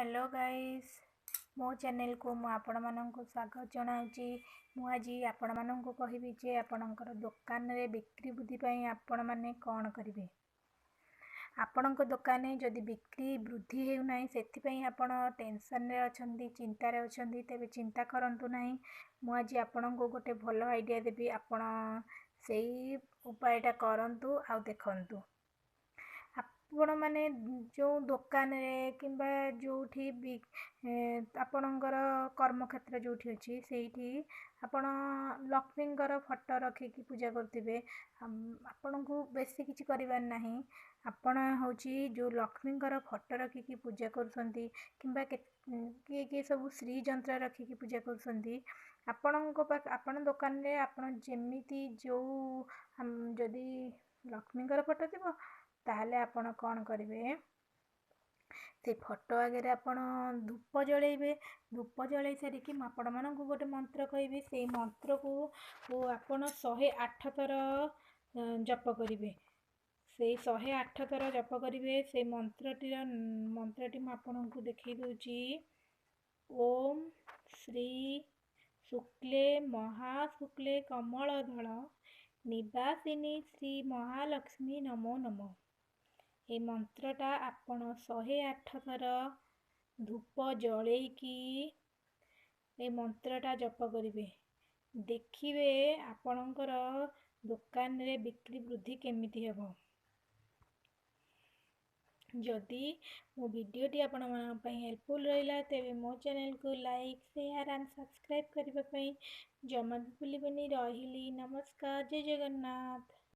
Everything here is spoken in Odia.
ହ୍ୟାଲୋ ଗାଇସ୍, ମୋ ଚ୍ୟାନେଲକୁ ମୁଁ ଆପଣମାନଙ୍କୁ ସ୍ୱାଗତ ଜଣାଉଛି। ମୁଁ ଆଜି ଆପଣମାନଙ୍କୁ କହିବି ଯେ ଆପଣଙ୍କର ଦୋକାନରେ ବିକ୍ରି ବୃଦ୍ଧି ପାଇଁ ଆପଣମାନେ କ'ଣ କରିବେ। ଆପଣଙ୍କ ଦୋକାନରେ ଯଦି ବିକ୍ରି ବୃଦ୍ଧି ହେଉନାହିଁ, ସେଥିପାଇଁ ଆପଣ ଟେନସନ୍ରେ ଅଛନ୍ତି, ଚିନ୍ତାରେ ଅଛନ୍ତି, ତେବେ ଚିନ୍ତା କରନ୍ତୁ ନାହିଁ। ମୁଁ ଆଜି ଆପଣଙ୍କୁ ଗୋଟେ ଭଲ ଆଇଡ଼ିଆ ଦେବି। ଆପଣ ସେଇ ଉପାୟଟା କରନ୍ତୁ ଆଉ ଦେଖନ୍ତୁ। ଆପଣମାନେ ଯେଉଁ ଦୋକାନରେ କିମ୍ବା ଯେଉଁଠି ବି ଆପଣଙ୍କର କର୍ମକ୍ଷେତ୍ର ଯେଉଁଠି ଅଛି, ସେଇଠି ଆପଣ ଲକ୍ଷ୍ମୀଙ୍କର ଫଟୋ ରଖିକି ପୂଜା କରୁଥିବେ। ଆପଣଙ୍କୁ ବେଶୀ କିଛି କରିବାର ନାହିଁ। ଆପଣ ହେଉଛି ଯେଉଁ ଲକ୍ଷ୍ମୀଙ୍କର ଫଟୋ ରଖିକି ପୂଜା କରୁଛନ୍ତି କିମ୍ବା କିଏ କିଏ ସବୁ ଶ୍ରୀଯନ୍ତ୍ର ରଖିକି ପୂଜା କରୁଛନ୍ତି, ଆପଣଙ୍କ ପାଖ ଆପଣ ଦୋକାନରେ ଆପଣ ଯେମିତି ଯେଉଁ ଯଦି ଲକ୍ଷ୍ମୀଙ୍କର ଫଟୋ ଥିବ, ତାହେଲେ ଆପଣ କ'ଣ କରିବେ? ସେ ଫଟୋ ଆଗରେ ଆପଣ ଧୂପ ଜଳେଇବେ। ଧୂପ ଜଳେଇ ସାରିକି ମୁଁ ଆପଣମାନଙ୍କୁ ଗୋଟେ ମନ୍ତ୍ର କହିବି। ସେଇ ମନ୍ତ୍ରକୁ ଆପଣ 108 ଥର ଜପ କରିବେ। ସେଇ 108 ଥର ଜପ କରିବେ। ସେଇ ମନ୍ତ୍ରଟି ମୁଁ ଆପଣଙ୍କୁ ଦେଖାଇ ଦେଉଛି। ଓମ୍ ଶ୍ରୀ ଶୁକ୍ଲେ ମହାଶୁକ୍ଲେ କମଳଦଳ ନିବାସିନୀ ଶ୍ରୀ ମହାଲକ୍ଷ୍ମୀ ନମୋ ନମଃ। ଏଇ ମନ୍ତ୍ରଟା ଆପଣ 108 ଥର ଧୂପ ଜଳେଇକି ଏ ମନ୍ତ୍ରଟା ଜପ କରିବେ। ଦେଖିବେ ଆପଣଙ୍କର ଦୋକାନରେ ବିକ୍ରି ବୃଦ୍ଧି କେମିତି ହେବ। ଯଦି ମୋ ଭିଡ଼ିଓଟି ଆପଣମାନଙ୍କ ପାଇଁ ହେଲ୍ପଫୁଲ୍ ରହିଲା, ତେବେ ମୋ ଚ୍ୟାନେଲକୁ ଲାଇକ୍, ସେୟାର ଆଣ୍ଡ ସବସ୍କ୍ରାଇବ୍ କରିବା ପାଇଁ ଜମା ବି ଭୁଲିବେନି। ରହିଲି, ନମସ୍କାର, ଜୟ ଜଗନ୍ନାଥ।